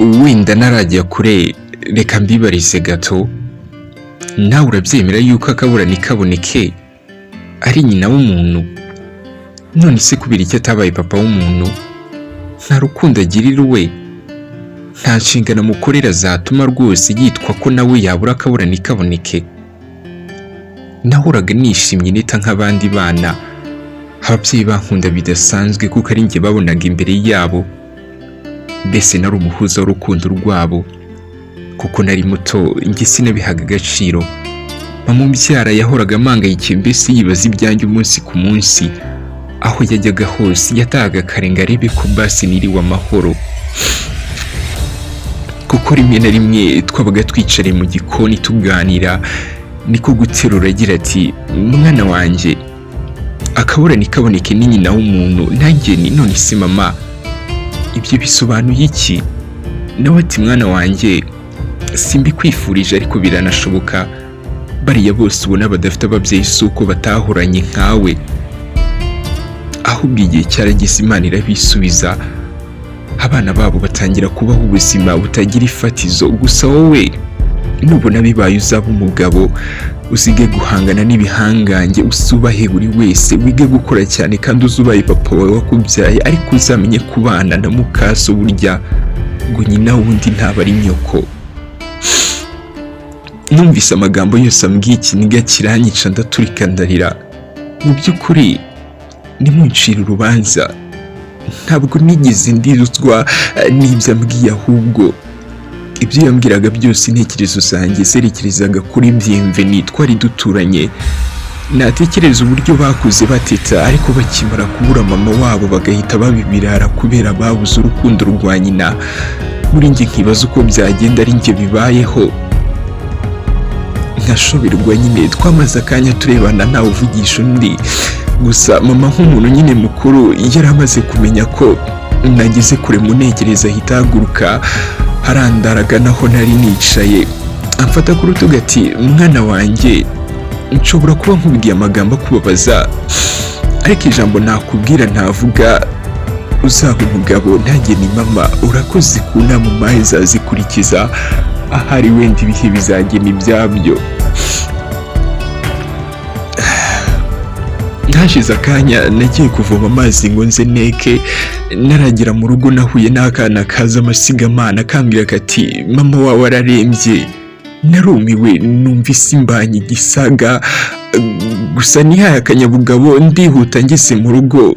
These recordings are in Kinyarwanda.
Wenda ntarajya kure, reka mbibarize gato. Nawe urabyemera yuko akabura ntikaboneke ari nyina w'umuntu? None se kubera icyo atabaye papa w'umuntu? Nta rukundo agirira uwe? Nta nshingano amukorera zatuma rwose yitwa ko nawe yabura akabura ntikaboneke? Nahoraga nishimye nita nk'abandi bana. Ababyeyi bankunda bidasanzwe kuko ari njye babonaga imbere yabo. Mbese nari umuhuza w'urukundo rwabo. Kuko nari muto, njye sinabihaga agaciro. Mama umbyara yahoraga amangayikiye, mbese yibaza ibyanjye umunsi ku munsi. Aho yajyaga hose yatahaga kare ngo arebe ko basi niriwe amahoro, kuko rimwe na rimwe twabaga twicariye mu gikoni tuganira, niko guterura agira ati: "Mwana wanjye, akabura ntikaboneke ni nyina w'umuntu." Nanjye ni: "None se mama, ibyo bisobanuye iki?" Nawe ati: "Mwana wanjye, simbikwifurije ariko biranashoboka. Bariya bose ubona badafite ababyeyi si uko batahoranye nkawe, ahubwo igihe cyarageze Imana irabisubiza, abana babo batangira kubaho ubuzima butagira ifatizo. Gusa wowe nubona bibaye uzaba umugabo, uzige guhangana n'ibihangange, usubahe buri wese, wige gukora cyane kandi uzubahe papa wawe wakubyaye, ariko uzamenye kubana na mukaso. Burya ngo nyina wundi ntaba ari nyoko." Numvise amagambo yose ambwiye, ikiniga kiranyica, ndaturika ndarira. Mu by'ukuri nimuncire urubanza, ntabwo nigeze ndizwa n'ibyo ambwiye, ahubwo ibyo yambwiraga byose intekerezo zanjye zerekerezaga kuri Bienvenue twari duturanye. Natekereza uburyo bakuze bateta, ariko bakimara kubura mama wabo bagahita babibirara kubera babuze urukundo rwa nyina. Muri njye nkibaza uko byagenda ari njye bibayeho, nkashoberwa nyine. Twamaze akanya turebana ntawe uvugisha undi. Gusa mama nk'umuntu nyine mukuru yari amaze kumenya ko nageze kure mu ntekerezo, ahita ahaguruka arandaraga naho nari nicaye, amfata ku rutugu ati: "Mwana wanjye, nshobora kuba nkubwiye amagambo akubabaza, ariko ijambo nakubwira ntavuga, uzaba umugabo." Ntange ni: "Mama, urakoze ku nama umpaye, zazikurikiza. Ahari wenda ibihe bizagena ibyabyo." Hashize akanya nagiye kuvoma amazi ngo nze neke. Naragera mu rugo nahuye n'akana kaza amasigamana, kambwira kati: "Mama wawe ararembye." Narumiwe, numva isi imbanye igisaga. Gusa nihaye akanyabugabo, ndihuta. Ngeze mu rugo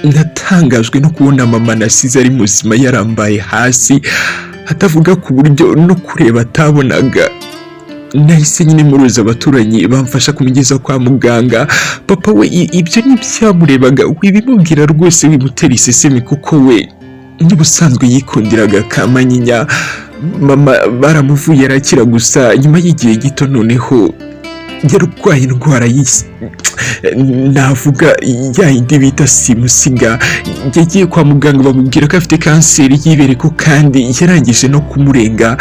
natangajwe no kubona mama nasize ari muzima yarambaye hasi, atavuga ku buryo no kureba atabonaga. Nahise nyine muruza, abaturanyi bamfasha kumugeza kwa muganga. Papa we ibyo ntibyamurebaga, wibimubwira rwose, wimutera isesemi, kuko we n'ubusanzwe yikundiraga kamanyinya. Mama baramuvuye arakira, gusa nyuma y'igihe gito noneho yarwaye indwara y'isi, navuga ya yindi bita simusiga. Yagiye kwa muganga bamubwira ko afite kanseri y'ibere, ko kandi yarangije no kumurenga.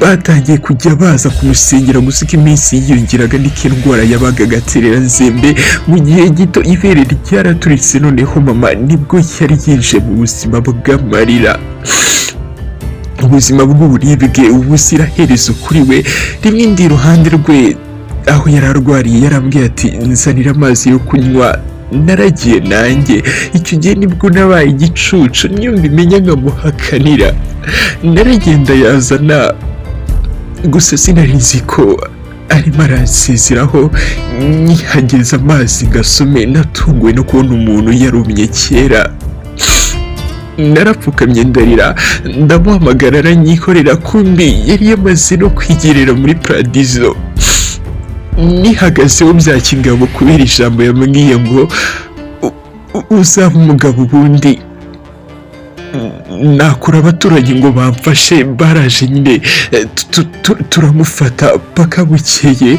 Batangiye kujya baza kumusengera, gusa uko iminsi yiyongeraga niko indwara yabaga agatereranzembe. Mu gihe gito ibere ryaraturitse. Noneho mama nibwo yari yinjiye mu buzima bw'amarira, ubuzima bw'uburibwe ubuziraherezo kuri we. Rimwe ndi iruhande rwe aho yari arwariye, yarambwiye ati: "Nzanira amazi yo kunywa." Naragiye nanjye. Icyo gihe nibwo nabaye igicucu, niyo mbimenya nkamuhakanira. Naragenda yazana, gusa sinari nzi ko arimo aransezeraho. Nkihageza amazi ngasome, natunguwe no kubona umuntu yarumye kera. Narapfukamye ndarira, ndamuhamagara aranyikorera. Kumbi yari yamaze no kwigerera muri paradizo. Nihagazeho bya kigabo kubera ijambo yambwiye ngo uzaba umugabo ubundi. Nakura abaturanyi ngo bamfashe, baraje nyine, turamufata paka bukeye.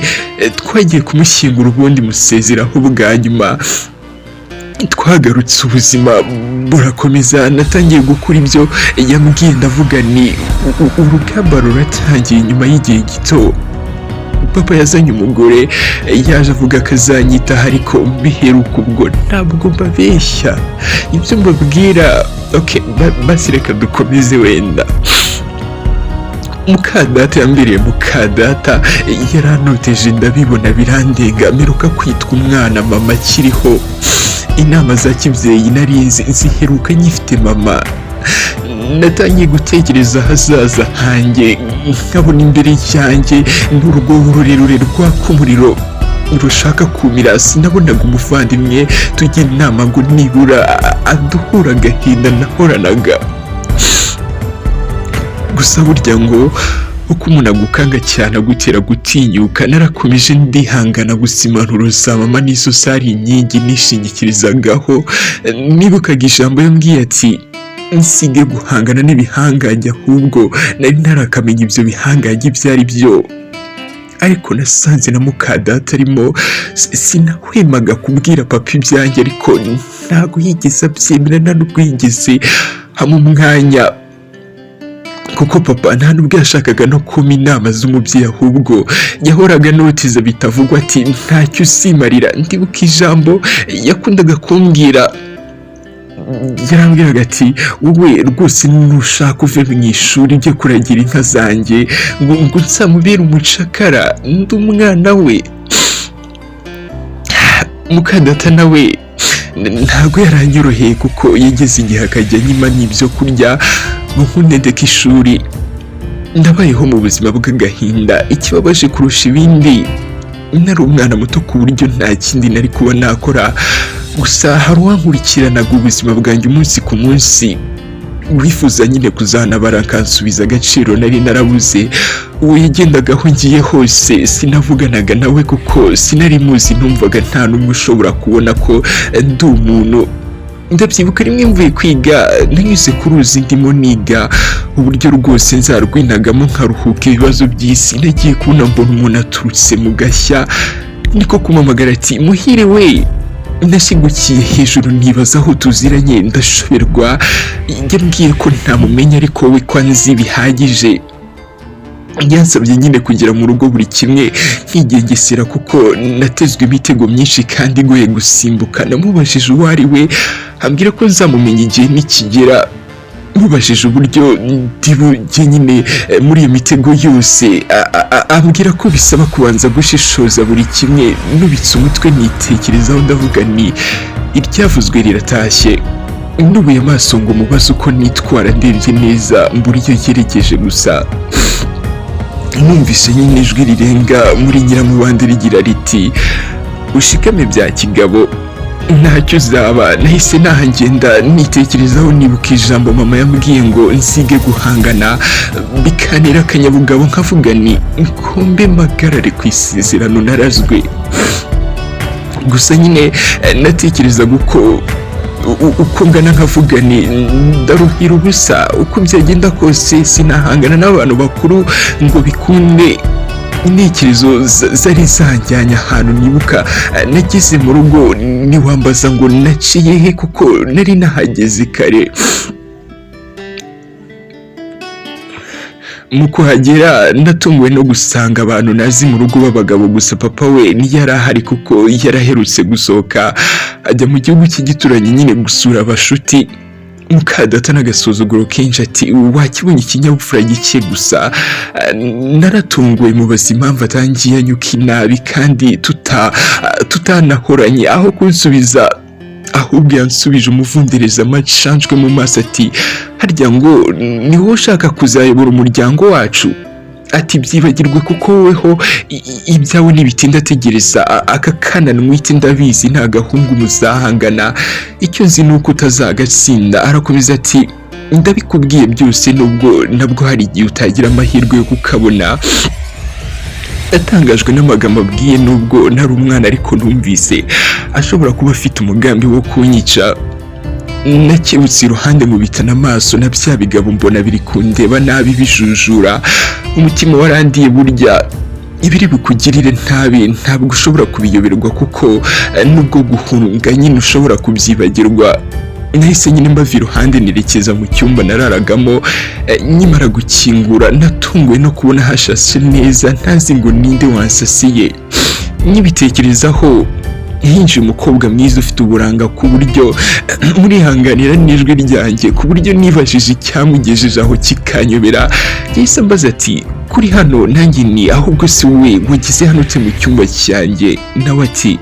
Twagiye kumushyingura, ubundi musezeraho bwa nyuma. Twagarutse, ubuzima burakomeza. Natangiye gukora ibyo yambwiye, ndavuga ni urugamba ruratangiye. Nyuma y'igihe gito Papa yazanye umugore, yaje avuga ko azanyitaho, ariko biheruka ubwo. Ntabwo mbabeshya ibyo mbabwira. Okay, basi reka dukomeze. Wenda mukadata yambereye mukadata, yaranoteje ndabibona birandenga. Mperuka kwitwa umwana mama akiriho. Inama za kibyeyi narinzi nziheruka nyifite mama. Natangiye gutekereza ahazaza hanjye, nkabona imbere yanjye n'urwobo rurerure rwaka umuriro rushaka kumira. Sinabonaga umuvandimwe tujya inama ngo nibura aduhura agahinda nahoranaga. Gusa burya ngo uko umuntu agukanga cyane agutera gutinyuka. Narakomeje ndihangana. Gusa impanuro za mama nizo zari inkingi nishingikirizagaho. Nibukaga ijambo yambwiye ati nsige guhangana n'ibihangange, ahubwo nari ntarakamenya ibyo bihangange ibyo ari byo. Ariko nasanze na mukadata arimo. Sinahwemaga kubwira papa ibyanjye, ariko ntabwo yigeze abyemera, nta nubwo yigeze hamwe umwanya, kuko papa nta nubwo yashakaga no kumpa inama z'umubyeyi, ahubwo yahoraga anotiza bitavugwa ati ntacyo usimarira. Ndibuka ijambo yakundaga kumbwira, yarambwiraga ati wowe rwose nushaka uve mu ishuri ujye kuragira inka zanjye, ngo nzamubere umucakara, ndi umwana we. Mukadata nawe ntabwo yaranyoroheye, kuko yageze igihe akajya anyima n'ibyo kurya ngo nkundendeke ishuri. Ndabayeho mu buzima bw'agahinda. Ikibabaje kurusha ibindi, nari umwana muto ku buryo nta kindi nari kuba nakora. Gusa hari uwankurikiranaga ubuzima bwanjye umunsi ku munsi, wifuza nyine kuzanabara akansubiza agaciro nari narabuze. Uwo yagendaga aho ngiye hose. Sinavuganaga nawe kuko sinari muzi, numvaga nta n'umwe ushobora kubona ko ndi umuntu. Ndabyibuka rimwe mvuye kwiga, nanyuze ku ruzi ndimo niga uburyo rwose nzarwinagamo nkaruhuka ibibazo by'isi. Nagiye kubona mbona umuntu aturutse mu gashya, niko kumamagara ati muhire we. Nashyigukiye hejuru nibaza aho tuziranye, ndashoberwa. Yambwiye ko ntamumenya ariko we ko anzi bihagije. Yansabye nyine kugera mu rugo buri kimwe nkigengesera, kuko natezwe imitego myinshi kandi igoye gusimbuka. Namubajije uwo ari we, ambwira ko nzamumenya igihe nikigera. Mubajije uburyo ndi bujye nyine muri iyo mitego yose, ambwira ko bisaba kubanza gushishoza buri kimwe. Nubitse umutwe nitekerezaho, ndavuga ni iryavuzwe riratashye. Nubuye amaso ngo mubaze uko nitwara, ndebye neza mbura iyo yerekeje. Gusa numvise nyine ijwi rirenga muri nyiramubande rigira riti ushikame bya kigabo, ntacyo uzaba. Nahise nahagenda nitekerezaho, nibuka ijambo mama yambwiye ngo nsige guhangana, bikantera akanyabugabo, nkavuga ni nkombe magarare ku isezerano narazwe. Gusa nyine natekerezaga uko ngana, nkavuga ni ndaruhira ubusa, uko byagenda kose sinahangana n'abantu bakuru ngo bikunde. Intekerezo zari zanjyanye ahantu. Nibuka nageze mu rugo, ntiwambaza ngo naciye he kuko nari nahageze kare. Mu kuhagera natunguwe no gusanga abantu nazi mu rugo b'abagabo gusa. Papa we ntiyari ahari kuko yaraherutse gusohoka ajya mu gihugu cy'igituranyi nyine gusura abashuti. Mukadata n'agasuzuguro kenshi ati wakibonye ikinyabupfura gike. Gusa naratunguwe, mubaza impamvu atangiye anyuka inabi kandi tutanahoranye. Aho kunsubiza ahubwo yansubije umuvundereza amacanjwe mu maso ati harya ngo ni wowe ushaka kuzayobora umuryango wacu? Ati byibagirwe kuko woweho ibyawe ntibitinda, tegereza aka kana nwite ndabizi nta gahungu muzahangana, icyo nzi ni uko utazagatsinda. Arakomeza ati ndabikubwiye byose nubwo nabwo hari igihe utagira amahirwe yo kukabona. Natangajwe n'amagambo abwiye, nubwo nari umwana ariko numvise ashobora kuba afite umugambi wo kunyica. Nakebutse iruhande nkubitana amaso na bya bigabo, mbona biri kundeba nabi bijujura. Umutima warandiye. Burya ibiri bukugirire ntabi ntabwo ushobora kubiyoberwa, kuko nubwo guhunga nyine ushobora kubyibagirwa. Nahise nyine mbava iruhande, nerekeza mu cyumba nararagamo. Nkimara gukingura natunguwe no kubona hashashe neza, ntazi ngo ninde wansasiye. Nkibitekerezaho hinjiye umukobwa mwiza ufite uburanga, ku buryo murihanganira n'ijwi ryanjye, ku buryo nibajije icyamugejeje aho kikanyobera. Yahise ambaza ati: "Kuri hano?" Nanjye ni: "Ahubwo si wowe wageze hano ute mu cyumba cyanjye?" Nawe ati: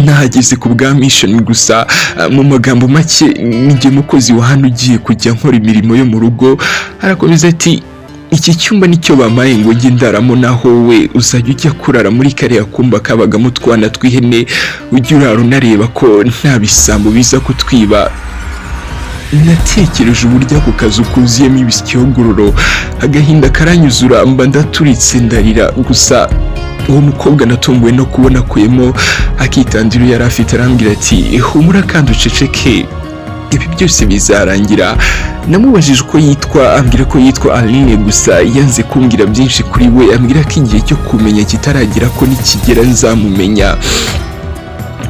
"Nahageze ku bwa mission gusa." Mu magambo make nijye mukozi wa hano ugiye kujya nkora imirimo yo mu rugo. Arakomeza ati: "Iki cyumba nicyo bampaye ngo njye ndaramo, naho we uzajya ujya kurara muri kariya kumba kabagamo utwana tw'ihene, ujye urara unareba ko nta bisambo biza kutwiba." Natekereje uburyo ako kazu kuzuyemo ibisyogororo, agahinda karanyuzura, mba ndaturitse ndarira. Gusa uwo mukobwa natunguwe no kubona akuyemo akitandiro yari afite, arambwira ati: "Humura kandi uceceke, ibi byose bizarangira." Namubajije uko yitwa, ambwira ko yitwa Aline, gusa yanze kumbwira byinshi kuri we, ambwira ko igihe cyo kumenya kitaragera, ko nikigera nzamumenya.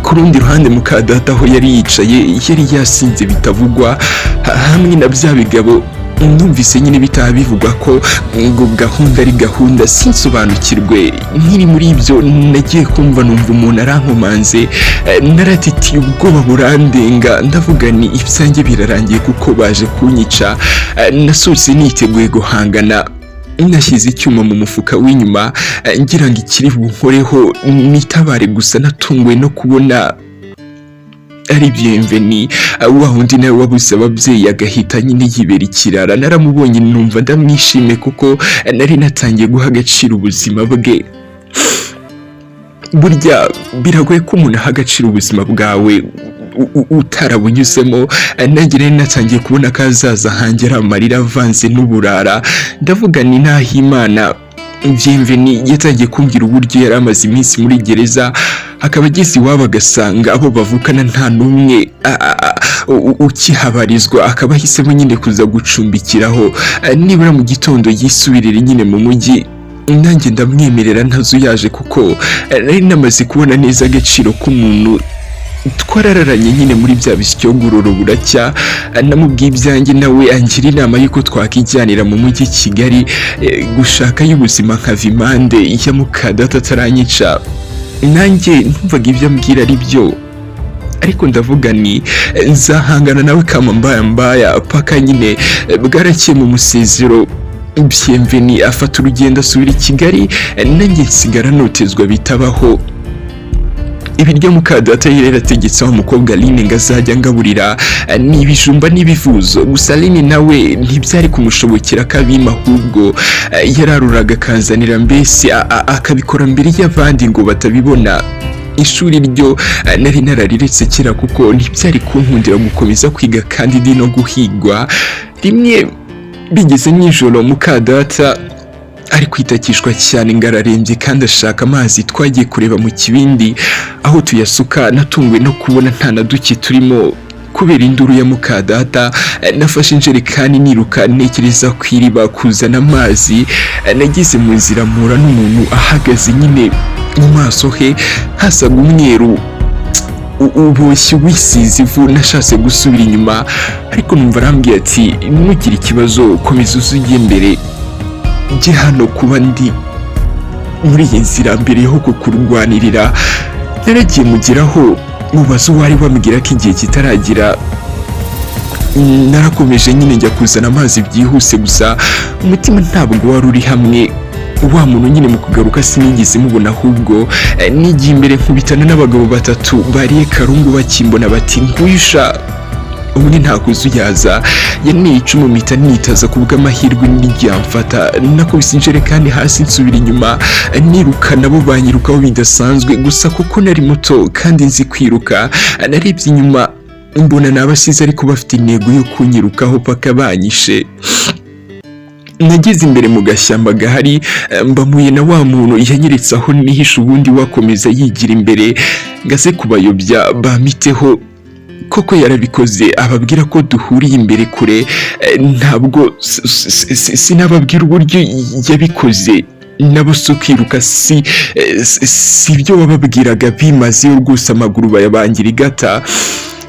Ku rundi ruhande, mukadata aho yari yicaye yari yasinze bitavugwa, hamwe na bya bigabo. Numvise nyine bitaha bivugwa ko ngo gahunda ari gahunda, sinsobanukirwe. Nkiri muri ibyo nagiye kumva numva umuntu arankomanze. Naratitiye, ubwoba burandenga, ndavuga ni ibyanjye birarangiye kuko baje kunyica. Nasohotse niteguye guhangana, nashyize icyuma mu mufuka w'inyuma, ngira ngo ikiri bunkoreho nitabare. Gusa natunguwe no kubona ari Bienveni, wa wundi nawe wabuze ababyeyi agahita nyine yibera ikirara. Naramubonye numva ndamwishimiye, kuko nari natangiye guha agaciro ubuzima bwe. Burya biragoye ko umuntu aha agaciro ubuzima bwawe utarabunyuzemo. Nanjye nari natangiye kubona ko ahazaza hanjye ari amarira avanze n'uburara, ndavuga ni Nahimana. Bienveni yatangiye kumbwira uburyo yari amaze iminsi muri gereza, akaba ageze iwabo agasanga abo bavukana nta n'umwe ukihabarizwa, akaba ahisemo nyine kuza gucumbikiraho, nibura mu gitondo yisubirire nyine mu mujyi. Nanjye ndamwemerera ntazuyaje, kuko nari namaze kubona neza agaciro k'umuntu. Twarararanye nyine muri bya bisyogororo buracya. Namubwiye ibyanjye, nawe angira inama y'uko twakijyanira mu mujyi Kigali, gushakayo ubuzima, nkava impande ya mukadata ataranyica. Nanjye numvaga ibyo ambwira ari byo, ariko ndavuga ni nzahangana nawe kama mbaya mbaya paka nyine. Bwarakeye mu musezero, Bienveni afata urugendo asubira i Kigali, nanjye nsigara notezwa bitabaho. Ibiryo mukadata yari yarategetse aho umukobwa Aline ngo azajya angaburira ni ibijumba n'ibivuzo. Gusa Aline nawe ntibyari kumushobokera ko abima, ahubwo yararuraga akanzanira, mbese akabikora mbere y'abandi ngo batabibona. Ishuri ryo nari narariretse kera, kuko ntibyari kunkundira gukomeza kwiga kandi ndi no guhigwa. Rimwe bigeze nijoro, mukadata ari kwitakishwa cyane ngo ararembye kandi ashaka amazi. Twagiye kureba mu kibindi aho tuyasuka, natunguwe no kubona nta na duke turimo. Kubera induru ya mukadata nafashe injerekani niruka ntekereza ku iriba kuzana amazi. Nageze mu nzira mpura n'umuntu ahagaze nyine, mu maso he hasaga umweru, uboshye wisize ivu. Nashatse gusubira inyuma, ariko numva arambwiye ati: "Ntugire ikibazo, komeza uze ujye mbere, njye hano kuba ndi muri iyi nzira mbere yo kukurwanirira." Naragiye mugeraho, mubaza uwo ari, wambwira ko igihe kitaragira. Narakomeje nyine njya kuzana amazi byihuse, gusa umutima ntabwo wari uri hamwe. Wa muntu nyine mu kugaruka sinigeze mubona, ahubwo nigiye imbere nkubitana n'abagabo batatu bariye karungu. Bakimbona bati: "Nguyusha." Umwe ntakuzuyaza yanteye icumu, mpita nitaza. Ku bw'amahirwe ntiryamfata. Nakubise injerekani hasi nsubira inyuma niruka, nabo banyirukaho bidasanzwe. Gusa kuko nari muto kandi nzi kwiruka, narebye inyuma mbona ni abasize, ariko bafite intego yo kunyirukaho paka banyishe. Nageze imbere mu gashyamba gahari, mbamuye na wa muntu yanyeretse aho nihishe, ubundi wakomeza yigira imbere ngaze kubayobya bamiteho. Koko yarabikoze, ababwira ko duhuriye imbere kure. Ntabwo sinababwira uburyo yabikoze, nabo si ukwiruka, si ibyo wababwiraga, bimazeyo rwose, amaguru bayabangira igata.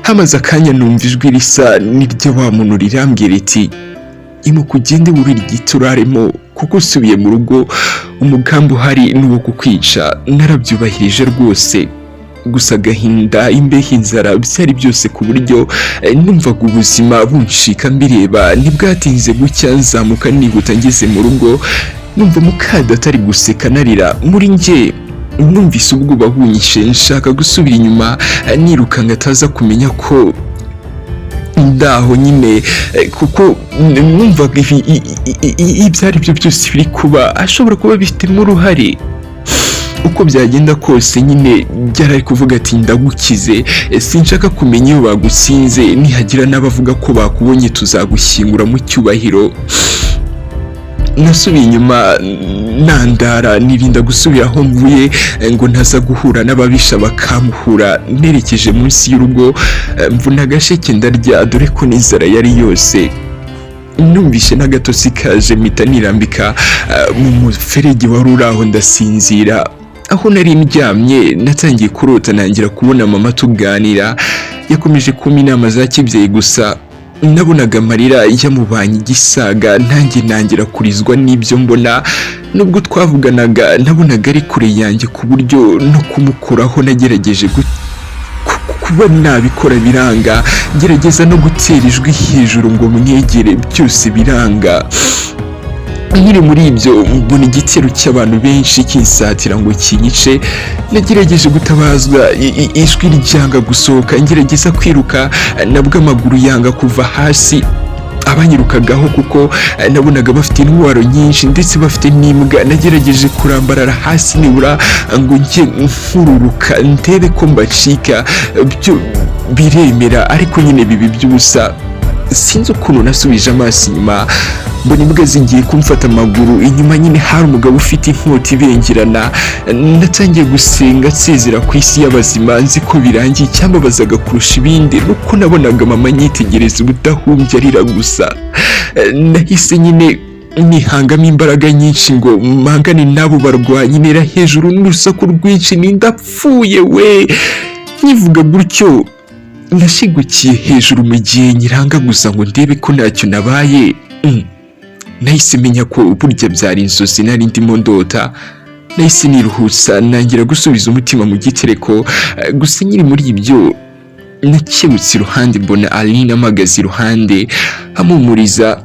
Hamaze akanya numva ijwi risa n'irya wa muntu rirambwira riti: "Imuka ugende wurire igiti uraremo, kuko usubiye mu rugo umugambi uhari ni uwo kukwica." Narabyubahirije rwose, gusa agahinda, imbeho, inzara byari byose, ku buryo numvaga ubuzima buncika mbireba. Ntibwatinze gucya nzamuka nihuta, ngeze mu rugo numva mukadata ari guseka narira. Muri njye numvise ubwoba bunyishe, nshaka gusubira inyuma nirukanka ataza kumenya ko ndaho nyine, kuko numvaga ibyo ari byo byose biri kuba ashobora kuba bifitemo uruhare. Uko byagenda kose nyine byari kuvuga ati: "Ndagukize, sinshaka kumenya iyo bagutsinze. Nihagira n'abavuga ko bakubonye, tuzagushyingura mu cyubahiro." Nasubiye inyuma nandara, nirinda gusubira aho mvuye ngo ntaza guhura n'ababisha bakamuhura. Nerekeje munsi y'urugo, mvuna agasheke ndarya, dore ko n'inzara yari yose. Numvishe n'agatotsi kaje, mpita nirambika mu muferege wari uri aho, ndasinzira. Aho nari ndyamye natangiye kurota, nangira kubona mama tuganira. Yakomeje kumpa inama za kibyeyi, gusa nabonaga amarira yamubanye igisaga, nanjye nangira kurizwa n'ibyo mbona. Nubwo twavuganaga, nabonaga ari kure yanjye, ku buryo no kumukoraho nagerageje kuba nabikora biranga, ngerageza no gutera ijwi hejuru ngo mwegere, byose biranga. Nkiri muri ibyo, mbona igitero cy'abantu benshi kinsatira ngo kinyice. Nagerageje gutabazwa, ijwi ryanga gusohoka. Ngerageza kwiruka, nabwo amaguru yanga kuva hasi. Abanyirukagaho, kuko nabonaga bafite intwaro nyinshi ndetse bafite n'imbwa, nagerageje kurambarara hasi nibura ngo njye nkururuka ndebe ko mbacika, byo biremera, ariko nyine bibi by'ubusa. Sinzi ukuntu nasubije amaso inyuma, mbona imbwa zigiye kumfata amaguru. Inyuma nyine hari umugabo ufite inkota ibengerana. Natangiye gusenga, nsezera ku isi y'abazima, nzi ko birangiye. Icyambabazaga kurusha ibindi nuko nabonaga mama nyitegereza ubudahumbya, arira gusa. Nahise nyine nihangamo imbaraga nyinshi ngo mpangane n'abo barwanyi, nera hejuru n'urusaku rwinshi: "Ndapfuye we!" Nkivuga gutyo, nashigukiye hejuru mu gihe nyiranga gusa ngo ndebe ko ntacyo nabaye. Nahise menya ko burya byari inzozi nari ndimo ndota. Nahise niruhutsa, nangira gusubiza umutima mu gitereko. Gusa nkiri muri ibyo, nakebutse iruhande mbona Aline amagaze iruhande amumuriza.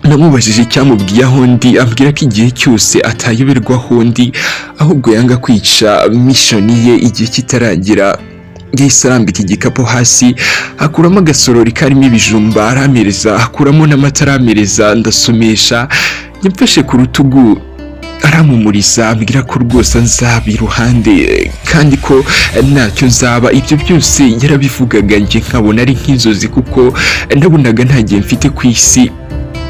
Namubajije icyamubwiye aho ndi, ambwira ko igihe cyose atayoberwa aho ndi, ahubwo yanga kwica mission ye igihe kitaragera. Yahise arambika igikapu hasi, akuramo agasorori karimo ibijumba arampereza, akuramo n'amata arampereza, ndasomesha. Yamfashe ku rutugu arampumuriza, ambwira ko rwose nzaba iruhande kandi ko ntacyo nzaba. Ibyo byose yarabivugaga, njye nkabona ari nk'inzozi, kuko nabonaga nta gihe mfite ku isi.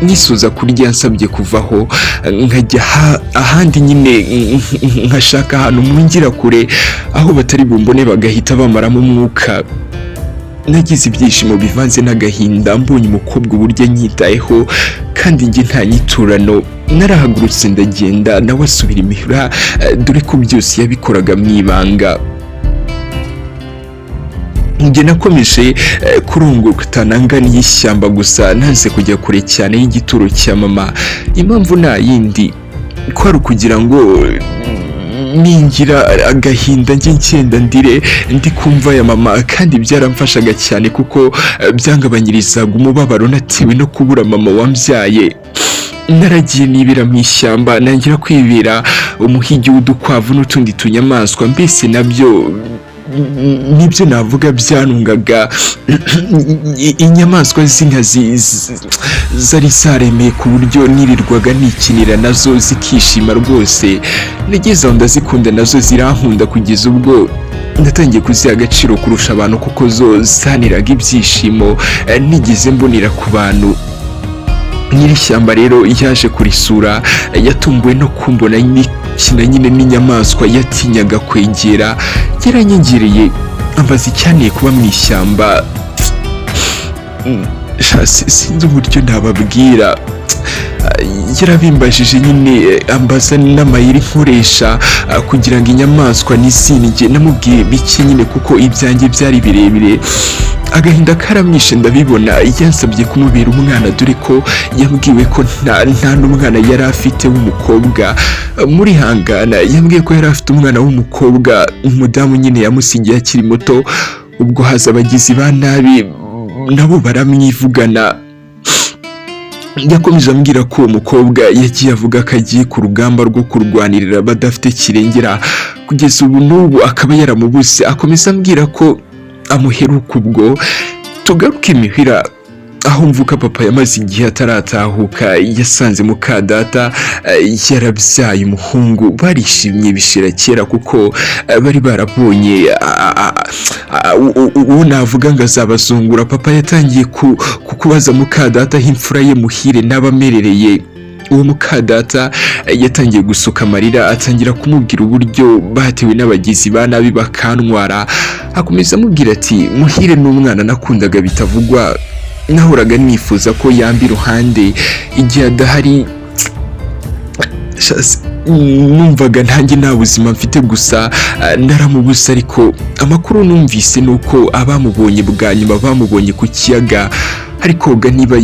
Nyisoza kurya, nsabye kuvaho nkajya ahandi nyine, nkashaka ahantu mungira kure aho batari bumbone bagahita bamaramo umwuka. Nagize ibyishimo bivanze n'agahinda mbonye umukobwa uburyo anyitayeho kandi njye nta nyiturano. Narahagurutse ndagenda, nawe asubira imuhira, dore ko byose yabikoraga mu ibanga. Njye nakomeje kurungurutana ngana y'ishyamba, gusa nanze kujya kure cyane y'igituro cya mama. Impamvu nta yindi, kwari ukugira ngo ningira agahinda njye ngenda ndire ndi kumva ya mama, kandi byaramfashaga cyane kuko byangabanyirizaga umubabaro natewe no kubura mama wambyaye. Naragiye nibera mu ishyamba, nangira kwibera umuhigi w'udukwavu n'utundi tunyamaswa, mbese nabyo nibyo navuga byanungaga. Inyamaswa z'inkazi zari zaremeye, ku buryo nirirwaga nikinira nazo zikishima rwose. Nageze aho ndazikunda, nazo zirankunda, kugeza ubwo natangiye kuziha agaciro kurusha abantu, kuko zo zaniraga ibyishimo nigeze mbonera ku bantu. Nyir'ishyamba rero yaje kurisura, yatunguwe no kumbona nikina nyine n'inyamaswa yatinyaga kwegera. Yaranyegereye ambaza icyanteye kuba mu ishyamba. Sinzi uburyo nababwira. Yarabimbajije nyine, ambaza n'amayeri nkoresha kugira ngo inyamaswa ntizindye. Namubwiye bike nyine kuko ibyanjye byari birebire. Agahinda karamwishe ndabibona. Yansabye kumubera umwana, dore ko yambwiwe ko nta n'umwana yari afite w'umukobwa. Muri hangana yambwiye ko yari afite umwana w'umukobwa, umudamu nyine yamusigiye akiri muto. Ubwo haza abagizi ba nabi nabo baramwivugana. Yakomeje ambwira ko uwo mukobwa yagiye avuga ko agiye ku rugamba rwo kurwanirira badafite kirengera, kugeza ubu n'ubu akaba yaramubuze. Akomeza ambwira ko amuheruka ubwo. Tugaruke imuhira aho mvuka. Papa yamaze igihe ataratahuka. Yasanze muka data yarabyaye umuhungu, barishimye bishira kera kuko bari barabonye uwo navuga ngo azabazungura. Papa yatangiye kubaza muka data aho imfura ye Muhire n'abamerereye. Uwo muka data yatangiye gusuka amarira, atangira kumubwira uburyo batewe n'abagizi ba nabi bakantwara. Akomeza amubwira ati: "Muhire ni umwana nakundaga bitavugwa, nahoraga nifuza ko yamba iruhande. Igihe adahari numvaga ntanjye nta buzima mfite. Gusa naramubuze, ariko amakuru numvise ni uko abamubonye bwa nyuma bamubonye ku kiyaga ari koga. Niba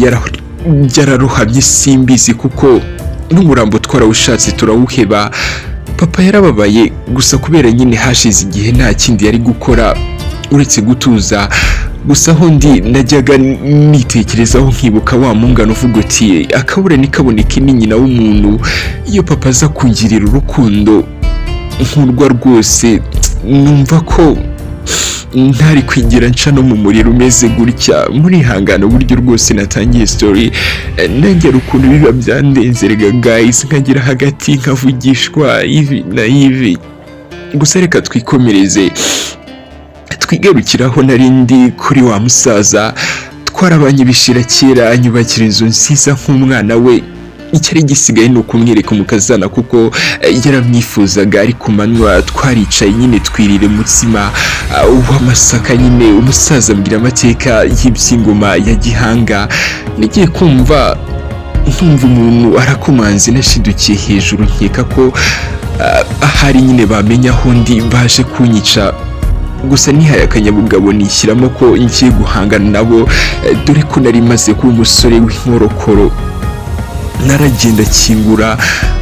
yararohamye simbizi, kuko n'umurambo twarawushatse turawuheba." Papa yarababaye, gusa kubera nyine hashize igihe nta kindi yari gukora uretse gutuza. Gusa aho ndi najyaga nitekerezaho, nkibuka wa mungano uvuga uti: "Akabura ntikaboneke ni nyina w'umuntu." Iyo papa aza kungirira urukundo nkurwa rwose, numva ko ntari kwigira nca no mu muriro umeze gutya. Murihangana uburyo rwose natangiye story, nongera ukuntu biba byandenze rega guys, nkagira hagati nkavugishwa ivi na ivi. Gusa reka twikomereze, twigarukiraho nari ndi kuri wa musaza. Twarabanye bishira kera, anyubakira inzu nziza nk'umwana we. Icyari gisigaye ni ukumwereka umukazana kuko yaramwifuzaga. Ari ku manywa, twaricaye nyine twirira umutsima w'amasaka nyine. Umusaza ambwira amateka y'iby'ingoma ya Gihanga. Nagiye kumva nkumva umuntu arakomanze, nashidukiye hejuru, nkeka ko ahari nyine bamenya aho ndi baje kunyica. Gusa nihaye akanyabugabo, nishyiramo ko ngiye guhangana nabo, dore ko nari maze kuba umusore w'inkorokoro. Naragenda kingura,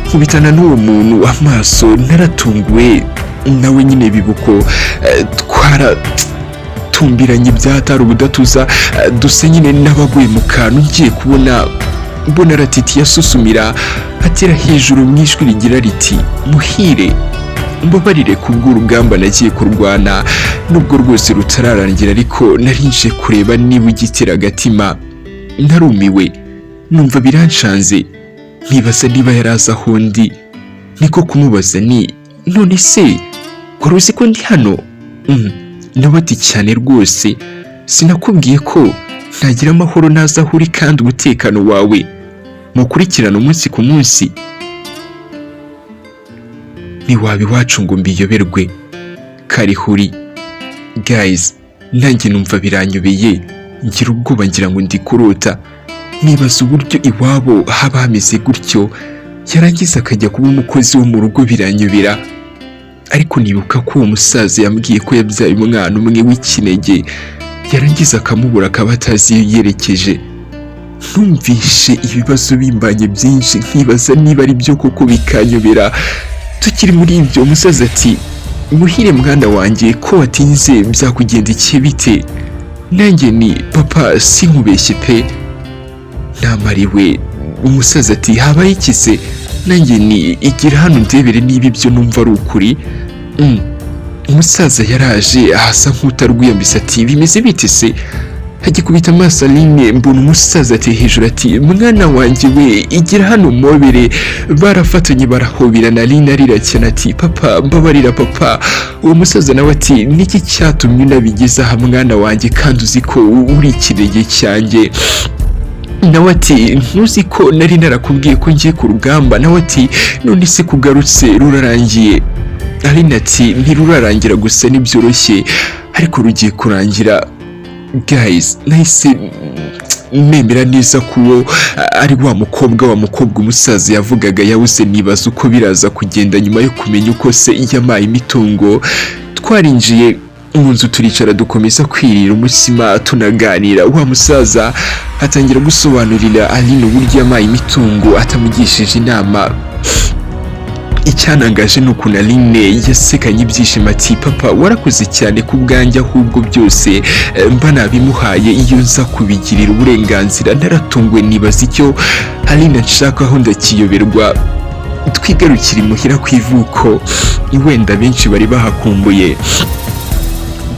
nkubitana n'uwo muntu amaso, naratunguwe nawe nyine bibuko twaratumbiranye byatari ubudatuza, dusa nyine n'abaguye mu kantu. Ngiye kubona mbona aratiti yasusumira, atera hejuru mu ijwi rigira riti: "Muhire, mbabarire kubw'urugamba nagiye kurwana, nubwo rwose rutararangira, ariko narinje kureba niba ugitera agatima." Narumiwe, numva biranshanze, nkibaza niba yarazi aho ndi. Niko kumubaza ni: "None se wari uzi ko ndi hano?" Nawe ati: "Cyane rwose, sinakubwiye ko ntagira amahoro naza aho uri, kandi umutekano wawe mukurikirana umunsi ku munsi? Ntiwaba iwacu ngo mbiyoberwe." Karihuri guys, nanjye numva biranyobeye, ngira ubwoba, ngira ngo ndi kurota. Nibaza uburyo iwabo haba hameze gutyo, yarangiza akajya kuba umukozi wo mu rugo, biranyobera. Ariko nibuka ko uwo musaza yambwiye ko yabyaye umwana umwe w'ikinege, yarangiza akamubura, akaba atazi iyo yerekeje. Numvishe ibibazo bimbanye byinshi, nkibaza niba ari byo koko, bikanyobera. Tukiri muri ibyo, umusaza ati: "Muhire mwana wanjye, ko watinze byakugendekeye bite?" Nanjye ni: "Papa, sinkubeshye pe, namariwe." Umusaza ati: "Habaye iki se?" Nanjye ni: "Igira hano ndebere niba ibyo numva ari ukuri." Umusaza yaraje ahasa nk'utarwiyambise, ati: "Bimeze bite se?" Agikubita amaso Aline, mbona umusaza ati hejuru ati: "Mwana wanjye we, igira hano mobere." Barafatanye barahoberana. Aline arira cyane ati: "Papa, mbabarira papa." Uwo musaza nawe ati: "Niki cyatumye unabigeza aha mwana wanjye, kandi uzi ko uri ikirenge cyanjye?" Nawe ati: "Ntuzi ko nari narakubwiye ko ngiye ku rugamba?" Nawe ati: "None se kugarutse rurarangiye?" Aline ati: "Ntirurarangira, gusa ntibyoroshye, ariko rugiye kurangira." Guys, nahise Nemera neza ko uwo ari wa mukobwa umusaza yavugaga yabuze. Nibaza uko biraza kugenda nyuma yo kumenya uko se yamaye imitungo. Twarinjiye mu nzu, turicara, dukomeza kwirira umutsima, tunaganira. Wa musaza atangira gusobanurira Aline uburyo yamaye imitungo atamugishije inama. Icyanangaje ni ukuntu Aline yasekanye ibyishimo ati: "Papa, warakoze cyane ku bwanjye, ahubwo byose mba nabimuhaye iyo nza kubigirira uburenganzira." Naratunguwe, nibaza icyo Aline nshakaho, ndakiyoberwa. Twigarukira imuhira ku ivuko, wenda benshi bari bahakumbuye.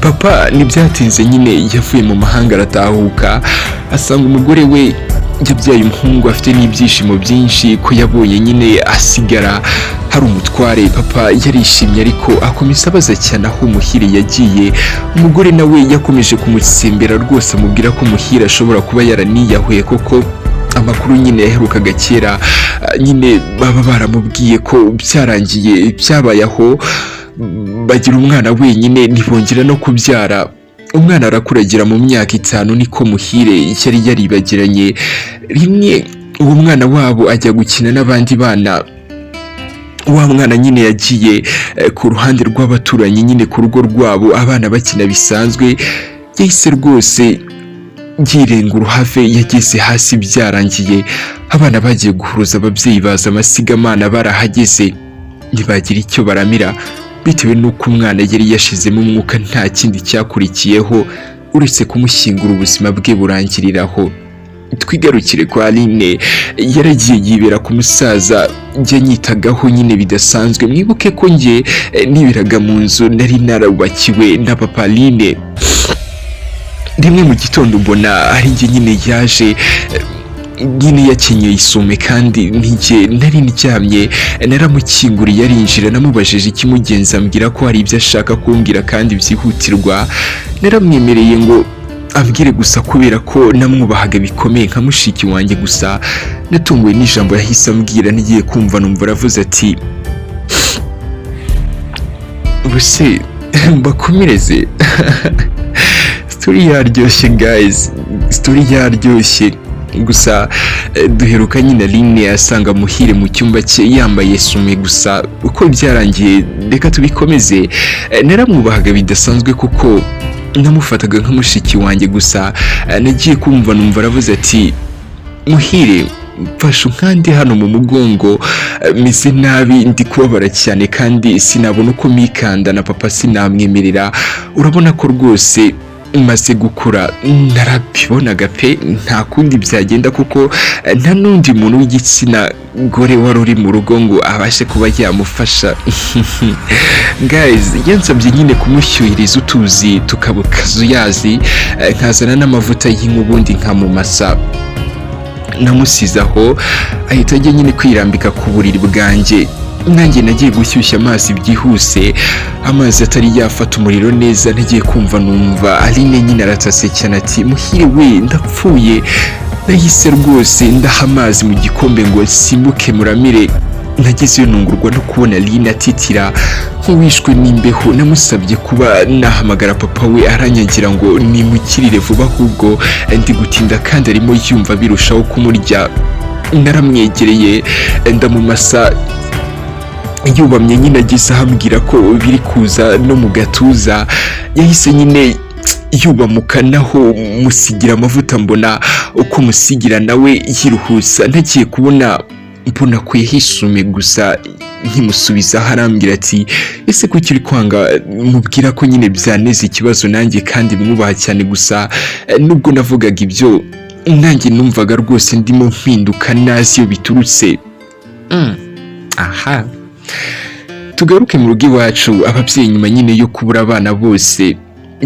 Papa ntibyatinze nyine yavuye mu mahanga aratahuka, asanga umugore we yabyaye umuhungu, afite n'ibyishimo byinshi ko yabonye nyine asigara hari umutware. Papa yarishimye, ariko akomeza abaza cyane aho Muhire yagiye. Umugore nawe yakomeje kumutsembera rwose, amubwira ko Muhire ashobora kuba yaraniyahuye, koko amakuru nyine yaherukaga kera, nyine baba baramubwiye ko byarangiye byabaye aho. Bagira umwana wenyine, ntibongera no kubyara. Umwana arakuragira mu myaka 5, niko Muhire yari yaribagiranye. Rimwe uwo mwana wabo ajya gukina n'abandi bana. Wa mwana nyine yagiye ku ruhande rw'abaturanyi nyine ku rugo rwabo, abana bakina bisanzwe, yahise rwose yirenga uruhave. Yageze hasi byarangiye, abana bagiye guhuruza ababyeyi, baza amasigamana barahageze, ntibagira icyo baramira bitewe n'uko umwana yari yashizemo umwuka. Nta kindi cyakurikiyeho uretse kumushyingura, ubuzima bwe burangiriraho. Twigarukire kwa Aline. Yaragiye yibera ku musaza yanyitagaho nyine bidasanzwe. Mwibuke ko njye niberaga mu nzu nari narubakiwe na papa Aline. Rimwe mu gitondo mbona ari njye nyine yaje, nyine yakenyeye isume kandi nijye nari ndyamye. Naramukinguriye arinjira. Namubajije ikimugenza, ambwira ko hari ibyo ashaka kumbwira kandi byihutirwa. Naramwemereye ngo ambwire gusa, kubera ko namwubahaga bikomeye nka mushiki wanjye. Gusa natunguwe n'ijambo yahise ambwira. Ngiye kumva numva aravuze ati: "Ubuse mbakomereze?" Story yaryoshye guys, story yaryoshye. Gusa duheruka nyine Aline asanga Muhire mu cyumba cye yambaye sume. Gusa uko byarangiye reka tubikomeze. Naramwubahaga bidasanzwe kuko namufataga nka mushiki wanjye. Gusa nagiye kumva numva aravuze ati: "Muhire, mfasha unkande hano mu mugongo, meze nabi, ndi kubabara cyane kandi sinabona uko mikanda, na papa sinamwemerera. Urabona ko rwose maze gukura." Narabibonaga pe, nta kundi byagenda kuko nta n'undi muntu w'igitsina gore wari uri mu rugo ngo abashe kuba yamufasha. Guys, yansabye nyine kumushyuhiriza utuzi tukaba kazuyazi, nkazana n'amavuta y'inka, ubundi nkamumasa. Namusize aho, ahita ajya nyine kwirambika ku buriri bwanjye. Nanjye nagiye gushyushya amazi byihuse. Amazi atari yafata umuriro neza, ntagiye kumva numva Aline nyine aratase cyane ati: "Muhire we, ndapfuye!" Nahise rwose ndaha amazi mu gikombe ngo nsimbuke muramire. Nagezeyo nungurwa no kubona Aline atitira nk'uwishwe n'imbeho. Namusabye kuba nahamagara papa we, aranyangira ngo nimukirire vuba, ahubwo ndi gutinda kandi arimo yumva birushaho kumurya. Naramwegereye, ndamumasa yubamye nyine. Ageze aho ambwira ko biri kuza no mu gatuza, yahise nyine yubamuka, naho musigira amavuta, mbona uko musigira nawe yiruhutsa. Ntagiye kubona mbona akuyeho isume. Gusa nkimusubizaho arambwira ati: "Ese kuki uri kwanga?" Mubwira ko nyine byaneze ikibazo nanjye kandi mwubaha cyane. Gusa nubwo navugaga ibyo, nanjye numvaga rwose ndimo mpinduka nazi iyo biturutse. Aha tugaruke mu rugo iwacu. Ababyeyi nyuma nyine yo kubura abana bose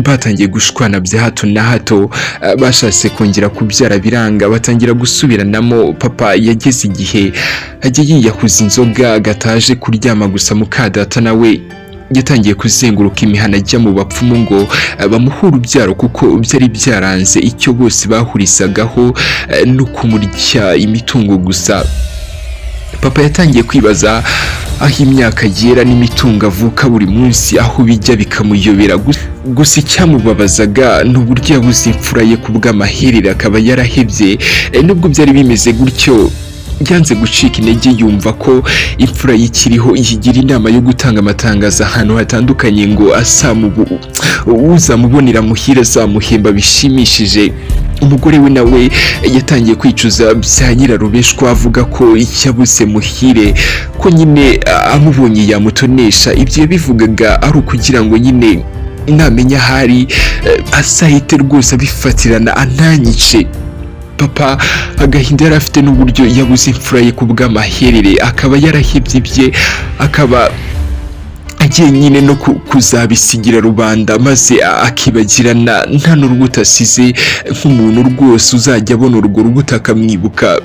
batangiye gushwana bya hato na hato. Bashatse kongera kubyara biranga, batangira gusubiranamo. Papa yageze igihe ajya yiyahuza inzoga agataje kuryama. Gusa mukadata nawe yatangiye kuzenguruka imihana ajya mu bapfumu ngo bamuhe urubyaro kuko byari byaranze. Icyo bose bahurizagaho no kumurya imitungo. Gusa papa yatangiye kwibaza Aho imyaka yera n'imitungo avuka buri munsi aho bijya bikamuyobera. Gusa icyamubabazaga ni uburyo yabuze imfura ye ku bw'amaherere, akaba yarahebye. Nubwo byari bimeze gutyo, yanze gucika intege, yumva ko imfura yikiriho, yigira inama yo gutanga amatangazo ahantu hatandukanye ngo asamubu uzamubonera Muhire azamuhemba bishimishije. Umugore we nawe yatangiye kwicuza bya nyirarubeshwa, avuga ko yabuze Muhire, ko nyine amubonye yamutonesha. Ibyo yabivugaga ari ukugira ngo nyine namenya ahari azahite rwose abifatirana ananyice. Papa agahinda yari afite n'uburyo yabuze imfura ye ku bw'amaherere, akaba yarahebye ibye, akaba agiye nyine no kuzabisigira rubanda, maze akibagirana nta n'urubuto asize, nk'umuntu rwose uzajya abona urwo rubuto akamwibuka.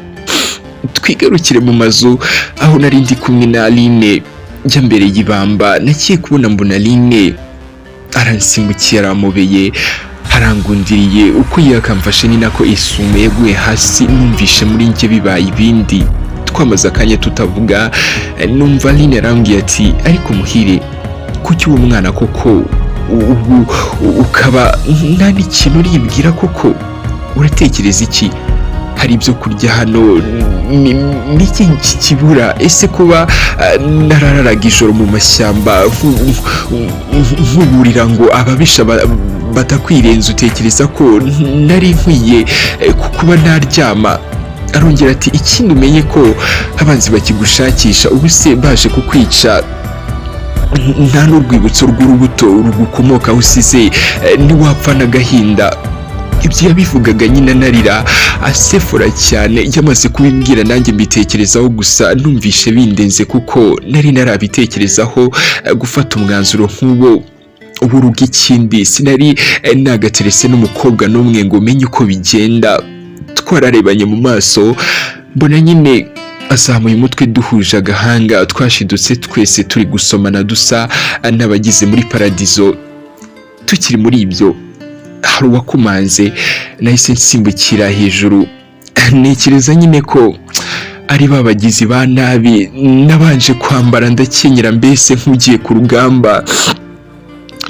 Twigarukire mu mazu aho nari ndi kumwe na Aline njya mbere y'ibamba. Nagiye kubona mbona Aline aransimbukiye, aramubeye, arangundiriye. Uko yakamfashe ni nako isume yaguye hasi. Numvishe muri njye bibaye ibindi. Twamaze akanya tutavuga. Numva Aline arambwiye ati: "Ariko Muhire, kuki uwo mwana koko ubu ukaba nta n'ikintu uribwira koko? Uratekereza iki? Hari ibyo kurya hano, ni iki kibura? Ese kuba narararaga ijoro mu mashyamba nkuburira ngo ababisha batakwirenza, utekereza ko nari nkwiye kuba naryama?" Arongera ati: "Ikindi umenye ko abanzi bakigushakisha. Ubu se baje kukwica nta n'urwibutso rw'urubuto rugukomokaho usize, ntiwapfa n'agahinda?" Ibyo yabivugaga nyine anarira, asefura cyane. Yamaze kubimbwira nanjye mbitekerezaho, gusa numvishe bindenze kuko nari narabitekerezaho gufata umwanzuro nk'uwo w'urugo. Ikindi, sinari nagaterese n'umukobwa n'umwe ngo menye uko bigenda. Twararebanye mu maso, mbona nyine azamuye umutwe, duhuje agahanga, twashidutse twese turi gusomana, dusa n'abagize muri paradizo. Tukiri muri ibyo, hari uwakumanze. Nahise nsimbukira hejuru, ntekereza nyine ko ari ba bagizi ba nabi. Nabanje kwambara, ndakenyera, mbese nk'ugiye ku rugamba,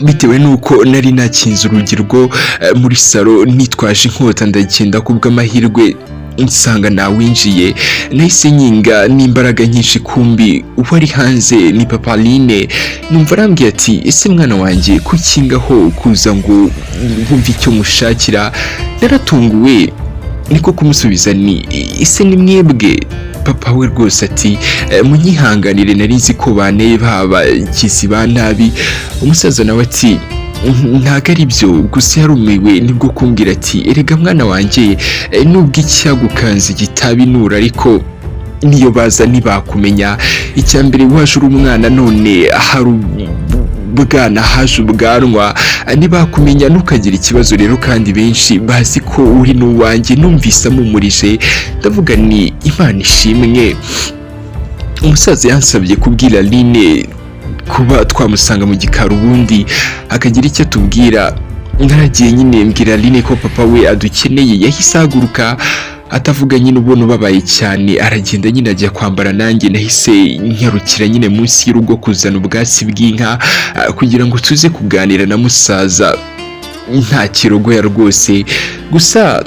bitewe n'uko nari nakinze urugi rwo muri salo nitwaje inkota. Ndagenda, ku bw'amahirwe nsanga nawinjiye. Nahise nkinga n'imbaraga nyinshi, kumbi uwari hanze ni papa Aline. Numva arambwiye ati: "Ese mwana wanjye, kukingaho kuza ngo wumve icyo mushakira?" Naratunguwe, niko kumusubiza ni: "Ese ni mwebwe?" Papa we rwose ati: "Munyihanganire, nari nzi ko bane babagizi ba nabi." Umusaza nawe ati: "Ntabwo ari byo." Gusa yarumiwe, nibwo kumbwira ati: "Erega mwana wanjye, nubwo icyagukanze gitabinura, ariko niyo baza ntibakumenya. Icya mbere waje uri umwana, none hari ubwana, haje ubwanwa, ntibakumenya, ntukagira ikibazo rero, kandi benshi bazi ko uri n'uwanjye." Numvise amumurije, ndavuga ni Imana ishimwe. Umusaza yansabye kubwira Aline kuba twamusanga mu gikari, ubundi akagira icyo atubwira. Naragiye nyine mbwira Aline ko papa we adukeneye. Yahise ahaguruka atavuga nyine, ubona ubabaye cyane, aragenda nyine ajya kwambara. Nanjye nahise nyarukira nyine munsi y'urugo kuzana ubwatsi bw'inka kugira ngo tuze kuganira na musaza nta kirogoya rwose. Gusa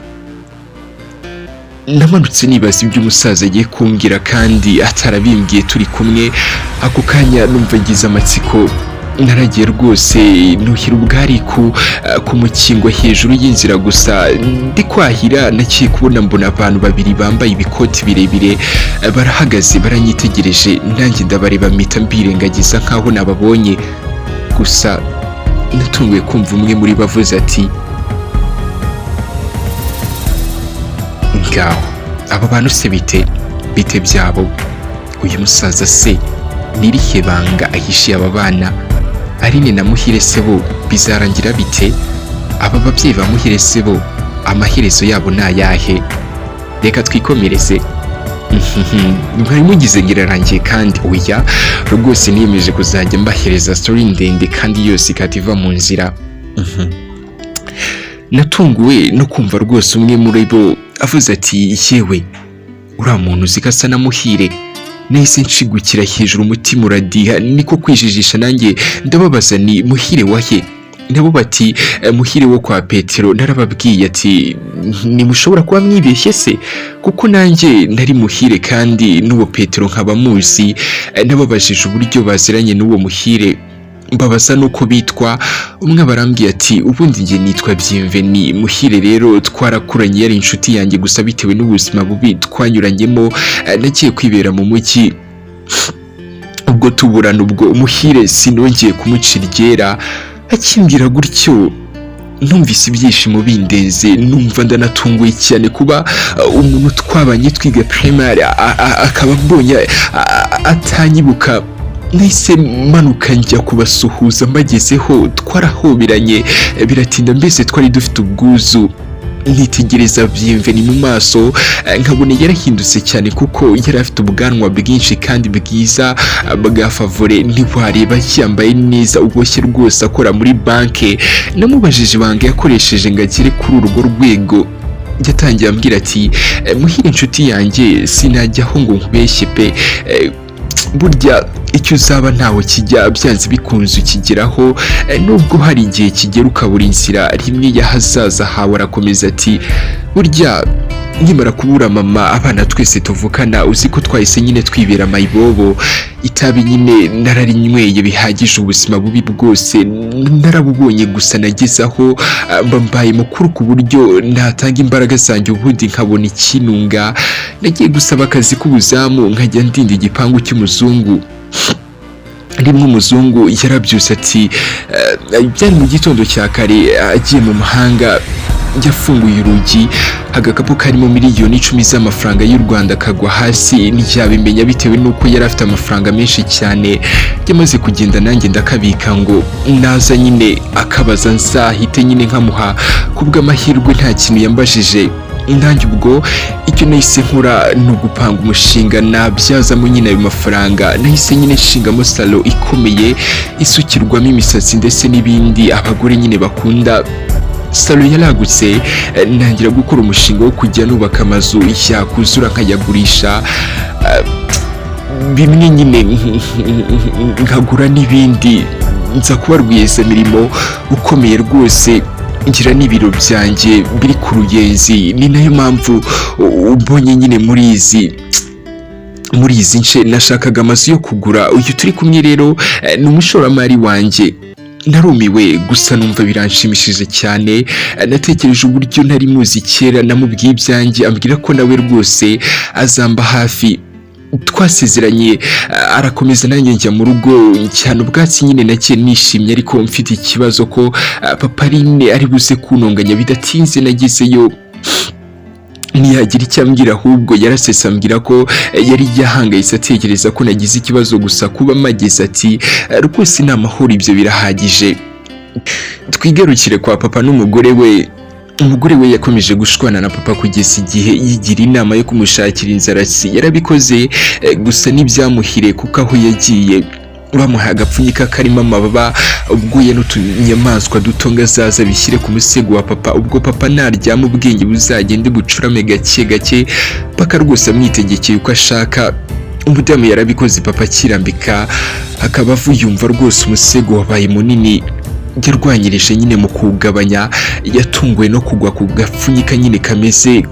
namanutse nibaza ibyo umusaza agiye kumbwira kandi atarabimbwiye turi kumwe. Ako kanya numva ngize amatsiko. Naragiye rwose nuhira ubwari ku mukingo hejuru y'inzira. Gusa ndi kwahira, nagiye kubona mbona abantu babiri bambaye ibikoti birebire barahagaze, baranyitegereje. Nanjye ndabareba, mpita mbirengagiza nkaho nababonye. Gusa natunguye kumva umwe muri bo avuze ati: "Ngaho aba bantu se bite bite byabo? Uyu musaza se nirihe banga ahishiye aba bana? Aline na Muhire se bo bizarangira bite? Aba babyeyi ba Muhire se bo amaherezo yabo ni ayahe?" Reka twikomereze. Mwari mugize ngo irarangiye, kandi oya rwose, niyemeje kuzajya mbahereza story ndende kandi yose ikata iva mu nzira. Natunguwe no kumva rwose umwe muri bo avuze ati: "Yewe, uriya muntu uzi ko asa na Muhire?" Nahise nshigukira hejuru, umutima uradiha, niko kwijijisha nanjye ndababaza ni Muhire wahe? Nabo bati Muhire wo kwa Petero. Narababwiye ati ntimushobora kuba mwibeshye se, kuko nanjye nari Muhire kandi n'uwo Petero nkaba muzi. Nababajije uburyo baziranye n'uwo Muhire, mbabaza nuko bitwa. Umwe barambwiye ati ubundi njye nitwa Bienveni, Muhire rero twarakuranye, yari inshuti yanjye, gusa bitewe n'ubuzima bubi twanyuranyemo nagiye kwibera mu mujyi, ubwo tuburana, ubwo Muhire sinongeye kumuca iryera. Akimbwira gutyo numvise ibyishimo bindenze, numva ndanatunguye cyane kuba umuntu twabanye twiga primaire akaba mbonye atanyibuka. Nahise manuka njya kubasuhuza, mbagezeho twarahoberanye biratinda, mbese twari dufite ubwuzu. Nitegereza Bienveni mu maso nkabona yarahindutse cyane, kuko yari afite ubwanwa bwinshi kandi bwiza bwa favore, ntiwareba yambaye neza uboshye rwose, akora muri banke. Namubajije ibanga yakoresheje ngo agere kuri urwo rwego. Yatangiye ambwira ati Muhire inshuti yanjye, sinajyaho ngo nkubeshye pe, burya icyo uzaba ntaho kijya, byanze bikunze ukigeraho, nubwo hari igihe kigera ukabura inzira rimwe y'ahazaza hawe. Arakomeza ati burya nkimara kubura mama, abana twese tuvukana uzi ko twahise nyine twibera mayibobo, itabi nyine nararinyweye bihagije, ubuzima bubi bwose narabubonye, gusa nageze aho mba mbaye mukuru ku buryo natanga imbaraga zanjye ubundi nkabona ikinunga. Nagiye gusaba akazi k'ubuzamu, nkajya ndinda igipangu cy'umuzungu. Rimwe umuzungu yarabyutse ati byari mu gitondo cya kare, agiye mu mahanga, yafunguye urugi agakapu karimo 10 miliyoni z'amafaranga y'u Rwanda kagwa hasi, ntiyabimenya bitewe n'uko yari afite amafaranga menshi cyane. Yamaze kugenda nanjye ndakabika ngo naza nyine akabaza nzahite nyine nkamuha. Kubw'amahirwe nta kintu yambajije. Nanjye ubwo icyo nahise nkora ni ugupanga umushinga nabyazamo nyine ayo mafaranga. Nahise nyine nshingamo salon ikomeye isukirwamo imisatsi ndetse n'ibindi abagore nyine bakunda. Salon yaragutse, ntangira gukora umushinga wo kujya nubaka amazu, yakuzura nkayagurisha, bimwe nyine nkagura n'ibindi. Nza kuba rwiyemezamirimo ukomeye rwose, ngira n'ibiro byanjye biri ku Ruyenzi. Ni nayo mpamvu ubonye nyine muri izi nce nashakaga amazu yo kugura. Uyu turi kumwe rero ni umushoramari wanjye. Narumiwe gusa numva biranshimishije cyane. Natekereje uburyo nari muzi kera, namubwiye ibyanjye, ambwira ko nawe rwose azamba hafi. Twasezeranye, arakomeza nanjye njya mu rugo cyane ubwatsi nyine nagiye nishimye, ariko mfite ikibazo ko papa Aline ari buze kuntonganya bidatinze. Nagezeyo ntiyagira icyo ambwira, ahubwo yarasetse ambwira ko yari yahangayitse atekereza ko nagize ikibazo, gusa kuba mageze ati rwose ni amahoro, ibyo birahagije. Twigarukire kwa papa n'umugore we. Umugore we yakomeje gushwana na papa kugeza igihe yigira inama yo kumushakira inzaratsi. Yarabikoze, gusa ntibyamuhire, kuko aho yagiye bamuha agapfunyika karimo amababa, ubwoya n'utunyamaswa duto ngo azaza bishyire ku musego wa papa, ubwo papa naryama ubwenge buzagende bucurame gake gake paka rwose amwitegekeye uko ashaka. Umudamu yarabikoze, papa akirambika akaba yumva rwose umusego wabaye munini. Yarwanyirije nyine mu kuwugabanya, yatunguwe no kugwa ku gapfunyika nyine kameze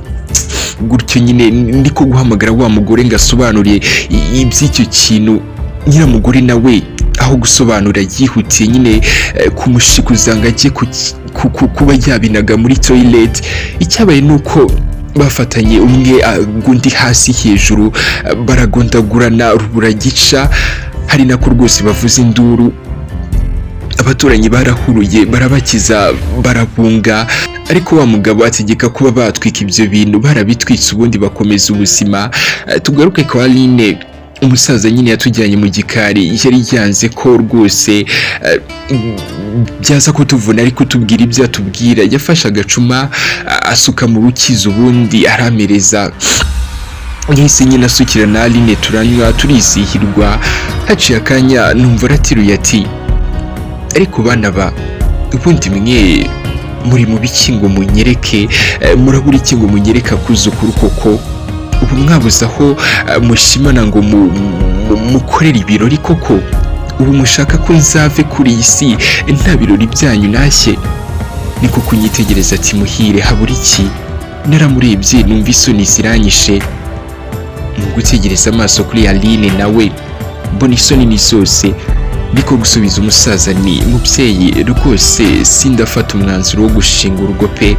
gutyo nyine, niko guhamagara wa mugore ngo asobanure iby'icyo kintu. Nyiramugore nawe aho gusobanura yihutiye nyine kumushikuza ngo ajye kuba yabinaga muri toilet. Icyabaye ni uko bafatanye, umwe agwa undi hasi hejuru, baragondagurana rubura gica, hari nako rwose bavuza induru. Abaturanyi barahuruye barabakiza barabunga, ariko wa mugabo ategeka kuba batwika ibyo bintu. Barabitwitse ubundi bakomeza ubuzima. Tugaruke kwa Aline. Umusaza nyine yatujyanye mu gikari, yari yanze ko rwose byaza kutuvuna, ariko tubwira ibyo atubwira. Yafashe agacuma asuka mu rukizo ubundi aramereza. Yahise nyine asukira na Aline, turanywa turizihirwa. Haciye akanya numva arateruye ati ariko bana ba, ubundi mwe muri mu biki ngo munyereke, murabura iki ngo munyereke akuzukuru koko? Ubundi Ubu mwabuze aho mushimana ngo mukorere ibirori koko? Ubu mushaka ko nzave kuri iyi si nta birori byanyu nashye?" Niko kunyitegereza ati: "Muhire, habura iki?" Naramurebye numva isoni ziranyishe. Mu gutegereza amaso kuri Aline, nawe mbona isoni ni zose. Niko gusubiza umusaza ni: "Mubyeyi, rwose sindafata umwanzuro wo gushinga urugo pe."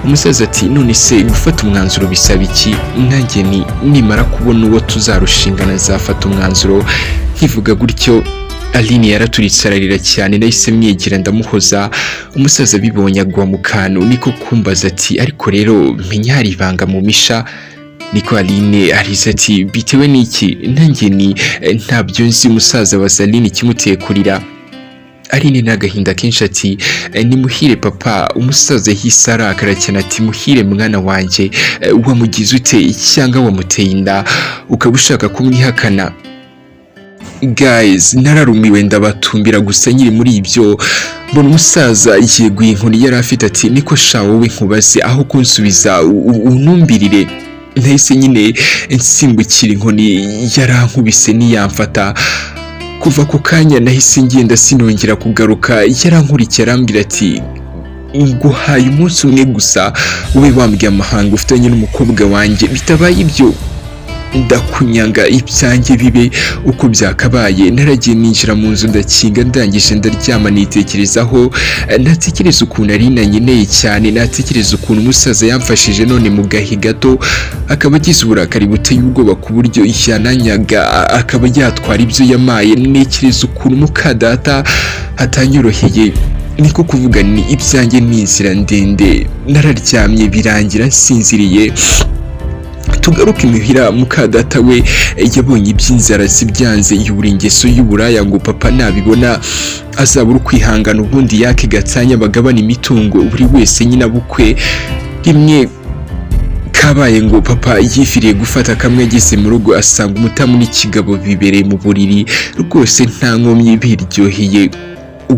Umusaza ati: "None se gufata umwanzuro bisaba iki?" Nanjye ni: "Nimara kubona uwo tuzarushingana nzafata umwanzuro." Nkivuga gutyo, Aline yaraturitse ararira cyane. Nahise mwegera ndamuhoza. Umusaza abibonye agwa mu kantu, niko kumbaza ati: "Ariko rero menya hari ibanga mu misha." Niko Aline arize ati: "Bitewe n'iki?" Nanjye ni: "Ntabyo nzi." Umusaza abaza Aline ikimuteye kurira. Aline n'agahinda kenshi ati: "Ni Muhire, papa." Umusaza yahise arakara cyane ati: "Muhire mwana wanjye, wamugize ute? Cyangwa wamuteye inda ukaba ushaka kumwihakana?" Guys, nararumiwe ndabatumbira gusa. Nkiri muri ibyo, mbona umusaza yeguye inkoni yari afite ati: "Niko sha, wowe nkubaze, aho kunsubiza unumbirire." Nahise nyine nsimbukira inkoni yarankubise ntiyamfata. Kuva ku kanya nahise ngenda, sinongera kugaruka. Yarankurikiye arambwira ati: "Nguhaye umunsi umwe gusa ube wambwiye amahanga ufitanye n'umukobwa wanjye. Bitabaye ibyo ndakunyanga, ibyanjye bibe uko byakabaye." Naragiye ninjira mu nzu ndakinga, ndangije ndaryama nitekerezaho. Natekereza ukuntu ari nkeneye cyane, natekereza ukuntu umusaza yamfashije, none mu gahe gato akaba agize uburakari buteye ubwoba ku buryo yananyaga akaba yatwara ibyo yamaye. Ntekereza ukuntu mukadata atanyoroheye, niko kuvuga ni ibyanjye ni inzira ndende. Nararyamye birangira nsinziriye. Tugaruke imuhira. Mukadata we yabonye iby'inzara zibyanze, yubura ingeso y'uburaya ngo papa nabibona azabura ukwihangana, ubundi yake gatanya bagabana imitungo, buri wese nyine abukwe. Rimwe kabaye ngo papa yifiriye gufata kamwe, ageze mu rugo asanga umutamu n'ikigabo bibereye mu buriri rwose nta nkomyi, biryoheye.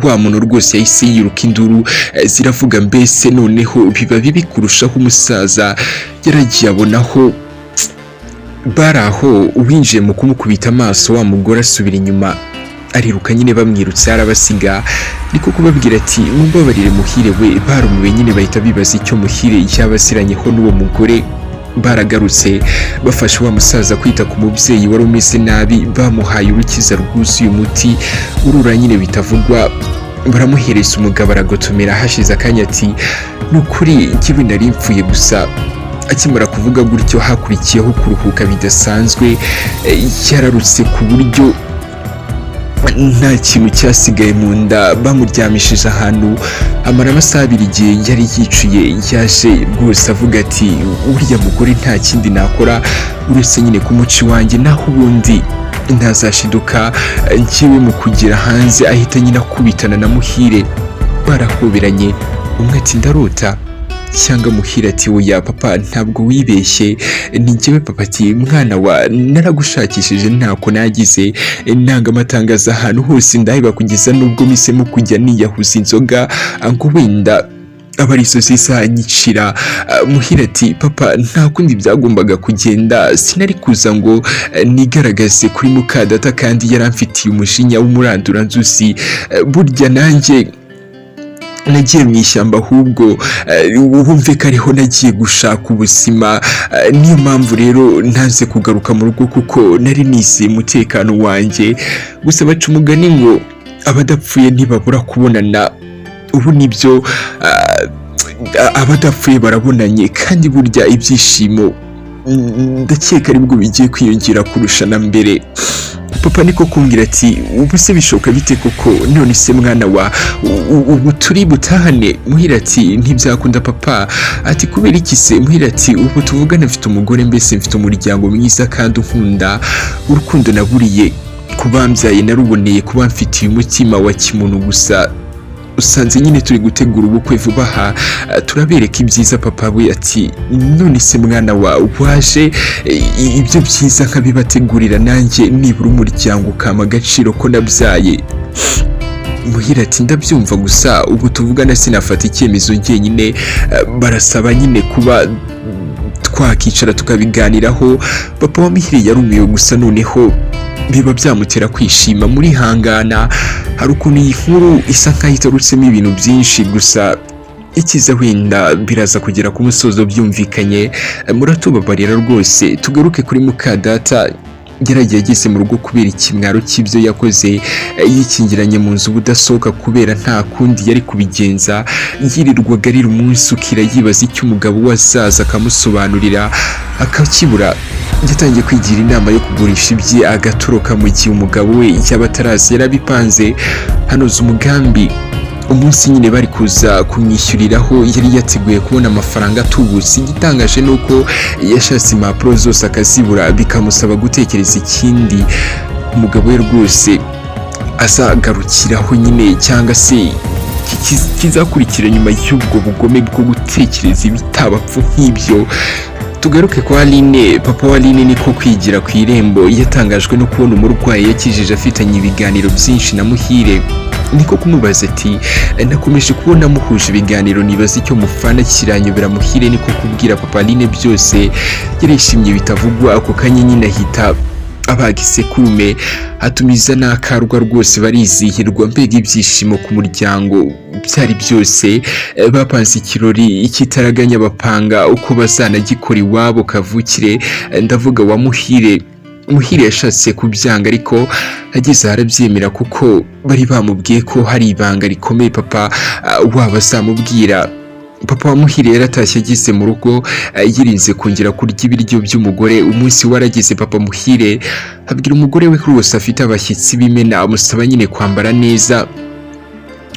Wa muntu rwose yahise yiruka, induru ziravuga, mbese noneho biba bibi kurushaho. Umusaza yaragiye abonaho bari aho, uwinjiye mu kumukubita amaso, wa mugore asubira inyuma ariruka nyine, bamwirutse arabasiga. Niko kubabwira ati: "Mumbabarire Muhire we." Barumiwe nyine, bahita bibaza icyo Muhire yaba aziranyeho n'uwo mugore. Baragarutse bafashe wa musaza kwita ku mubyeyi wari umeze nabi. Bamuhaye urukiza rwuzuye umuti urura nyine bitavugwa, baramuhereza, umugabo aragotomera. Hashize akanya ati: "Ni ukuri njyewe nari mpfuye gusa." Akimara kuvuga gutyo hakurikiyeho kuruhuka bidasanzwe. Yararutse ku buryo nta kintu cyasigaye mu nda. Bamuryamishije ahantu amara amasaha 2 igihe yari yicuye. Yaje rwose avuga ati: "Uriya mugore nta kindi nakora uretse nyine kumuca iwanjye, naho ubundi ntazashiduka." Njyewe mu kugera hanze ahita nyine akubitana na Muhire, barahoberanye. Umwe ati: "Ndarota cyangwa?" Muhire ati: "Oya papa, ntabwo wibeshye, ni njyewe." Papa ati: "Mwana wa, naragushakishije ntako nagize, nanga amatangazo ahantu hose ndaheba, kugeza nubwo mpisemo kujya niyahuza inzoga ngo wenda aba arizo zizanyicira." Muhire ati: "Papa, nta kundi byagombaga kugenda, sinari kuza ngo nigaragaze kuri mukadata kandi yaramfitiye umujinya w'umuranduranzuzi. Burya nanjye nagiye mu ishyamba, ahubwo wumve ko ariho nagiye gushaka ubuzima. Niyo mpamvu rero ntaze kugaruka mu rugo kuko nari nizeye umutekano wanjye. Gusa baca umugani ngo abadapfuye ntibabura kubonana. Ubu nibyo, abadapfuye barabonanye, kandi burya ibyishimo ndakeka aribwo bigiye kwiyongera kurusha na mbere." Papa niko kumbwira ati: "Ubu se bishoboka bite koko? None se mwana wa, ubu turi butahane?" Muhire ati: "Ntibyakunda, papa." Ati: "Kubera iki se?" Muhire ati: "Ubu tuvugana mfite umugore, mbese mfite umuryango mwiza kandi unkunda. Urukundo naburiye kubambyaye naruboneye kuba mfitiye umutima wa kimuntu. Gusa usanze nyine turi gutegura ubukwe vuba aha, turabereka ibyiza." Papa we ati: "None se mwana wa, waje ibyo byiza nkabibategurira nanjye, nibura umuryango ukampa agaciro ko nabyaye?" Muhire ati: "Ndabyumva, gusa ubu tuvugana sinafata icyemezo njyenyine. Barasaba nyine kuba Twakicara tukabiganiraho. Papa wa Muhire yarumiwe gusa, noneho biba byamutera kwishima. Muri hangana hari ukuntu iyi nkuru isa nkaho itarutsemo ibintu byinshi, gusa ikiza wenda biraza kugera ku musozo byumvikanye. Muratubabarira rwose. Tugaruke kuri mukadata. Yaragiye ageze mu rugo kubera ikimwaro cy'ibyo yakoze, yikingiranye mu nzu ubudasohoka kubera nta kundi yari kubigenza. Yirirwaga arira umunsi ukira, yibaza icyo umugabo we azaza akamusobanurira akakibura. Yatangiye kwigira inama yo kugurisha ibye agatoroka mu gihe umugabo we yaba ataraza. Yarabipanze, hanoza umugambi. Umunsi nyine bari kuza kumwishyuriraho yari yateguye kubona amafaranga atubutse. Igitangaje ni uko yashatse impapuro zose akazibura, bikamusaba gutekereza ikindi umugabo we rwose azagarukiraho nyine, cyangwa se kizakurikira nyuma y'ubwo bugome bwo gutekereza ibitabapfu nk'ibyo. Tugaruke kwa Aline. Papa wa Aline niko kwigira ku irembo, yatangajwe no kubona umurwayi yakijije afitanye ibiganiro byinshi na Muhire. Niko kumubaza ati: "Nakomeje kubona muhuje ibiganiro, nibaza icyo mufana kiranyobera." Muhire niko kubwira papa Aline byose. Yarishimye bitavugwa. Ako kanya nyine ahita abaga isekurume, atumiza n'akarwa, rwose barizihirwa. Mbega ibyishimo ku muryango byari byose! Bapanze ikirori ikitaraganya, bapanga uko bazanagikora iwabo kavukire, ndavuga wa Muhire. Muhire yashatse kubyanga, ariko ageze arabyemera kuko bari bamubwiye ko hari ibanga rikomeye papa wabo azamubwira. Papa wa Muhire yaratashye, ageze mu rugo yirinze kongera kurya ibiryo by'umugore. Umunsi warageze, papa Muhire abwira umugore we ko rwose afite abashyitsi b'imena, amusaba nyine kwambara neza.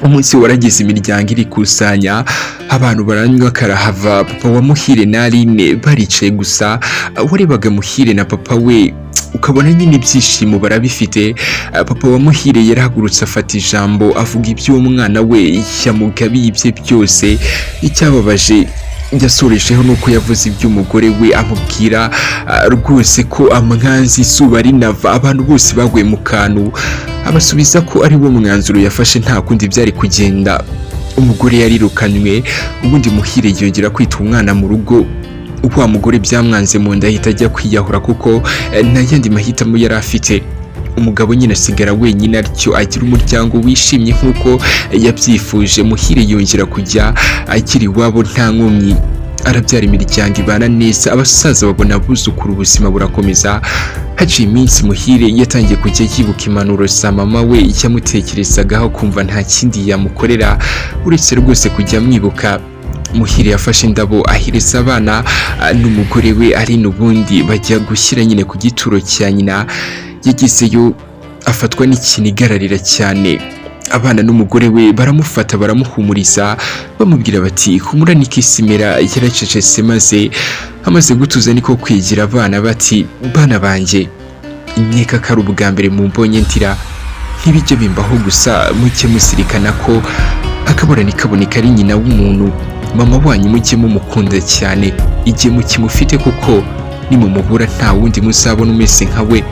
Umunsi warageze, imiryango irikusanya, abantu baranywa karahava. Papa wa Muhire na Aline baricaye gusa, warebaga Muhire na papa we ukabona nyine ibyishimo barabifite. Papa wa Muhire yarahagurutse, afata ijambo, avuga iby'uwo mwana we yamugabiye ibye byose. Icyababaje yasorejeho nuko yavuze iby'umugore we, amubwira rwose ko amwanzi izuba rinava. Abantu bose baguye mu kantu, abasubiza ko ari wo mwanzuro yafashe, nta kundi byari kugenda. Umugore yarirukanywe, ubundi Muhire yongera kwita umwana mu rugo. Wa mugore byamwanze mu nda, ahita ajya kwiyahura kuko nta yandi mahitamo yari afite. Umugabo nyine asigara wenyine atyo, agira umuryango wishimye nk'uko yabyifuje. Muhire yongera kujya akiri iwabo nta nkomyi, arabyara, imiryango ibana neza, abasaza babona abuzukuru, ubuzima burakomeza. Haciye iminsi Muhire yatangiye kujya yibuka impanuro za mama we yamutekerezagaho, kumva nta kindi yamukorera uretse rwose kujya amwibuka. Muhire yafashe indabo ahiriza abana n'umugore we ari n'ubundi, bajya gushyira nyine ku gituro cya nyina. Yagezeyo afatwa n'ikinigararira cyane. Abana n'umugore we baramufata, baramuhumuriza, bamubwira bati: "Humura niko isi imera." Yaracecetse, maze amaze gutuza niko kwigira abana bati: "Bana banjye, nkeka ko ari ubwa mbere mumbonye ndira. Ntibijya bimbaho, gusa mujye muzirikana ko akabura ntikaboneka ari nyina w'umuntu. Mama wanyu mujye mumukunda cyane igihe mukimufite, kuko nimumubura nta wundi muzabona umeze nka we."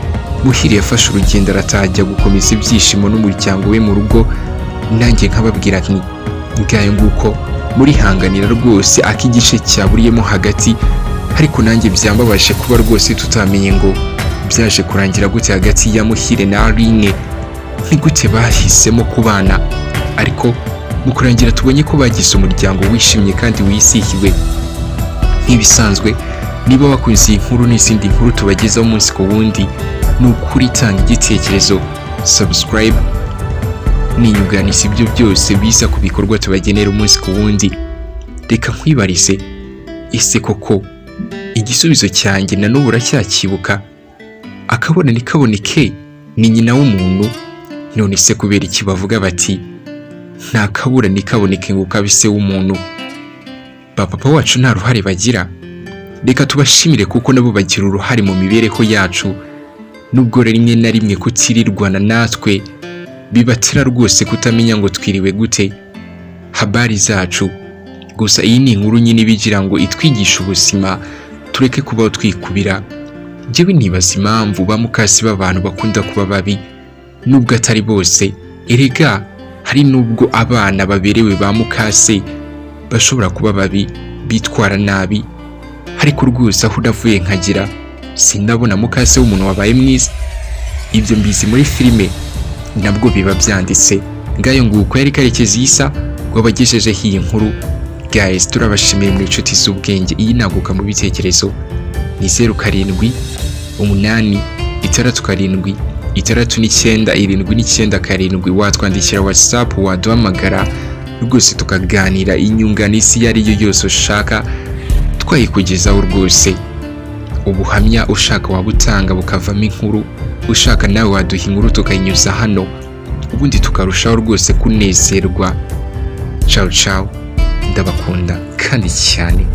Muhire yafashe urugendo, arataha, ajya gukomeza ibyishimo n'umuryango we mu rugo. Nanjye nkababwira nti: "Ngayo nguko, murihanganira rwose ak'igice cyaburiyemo hagati, ariko nanjye byambabaje kuba rwose tutamenye ngo byaje kurangira gute hagati ya Muhire na Aline, ni gute bahisemo kubana." Ariko mu kurangira tubonye ko bagize umuryango wishimye kandi wizihiwe nk'ibisanzwe. Niba wakunze iyi nkuru n'izindi nkuru tubagezaho umunsi ku wundi, ni ukuri tanga igitekerezo, subscribe n'inyunganizi, ibyo byose biza ku bikorwa tubagenera umunsi ku wundi. Reka nkwibarize: ese koko igisubizo cyanjye na n'ubu uracyakibuka? Akabona ntikaboneke ni nyina w'umuntu. None se kubera iki bavuga bati: "Nta kabura ntikaboneke ngo kabe se w'umuntu"? Ba papa wacu nta ruhare bagira? Reka tubashimire kuko nabo bagira uruhare mu mibereho yacu, nubwo rimwe na rimwe kutirirwana natwe bibatera rwose kutamenya ngo twiriwe gute, habari zacu. Gusa iyi ni inkuru nyine ibigira ngo itwigishe ubuzima, tureke kubaho twikubira. Njyewe nibaza impamvu ba mukasi b'abantu bakunda kuba babi, nubwo atari bose. Erega hari nubwo abana baberewe ba mukase bashobora kuba babi, bitwara nabi. Ariko rwose aho udavuye nkagira sindabona mukase w'umuntu wabaye mwiza. Ibyo mbizi muri filime, nabwo biba byanditse. Ngayo nguko, yari Karekezi Isa wabagejejeho iyi nkuru. Guys, turabashimiye muri inshuti z'ubwenge. Iyi naguka mu bitekerezo ni 0786 77 69 97. Watwandikira WhatsApp, waduhamagara rwose tukaganira. Inyunganizi iyo ari yo yose ushaka twayikugezaho rwose. Ubuhamya ushaka wabutanga bukavamo inkuru, ushaka nawe waduha inkuru tukayinyuza hano, ubundi tukarushaho rwose kunezerwa. Ciao ciao, ndabakunda kandi cyane.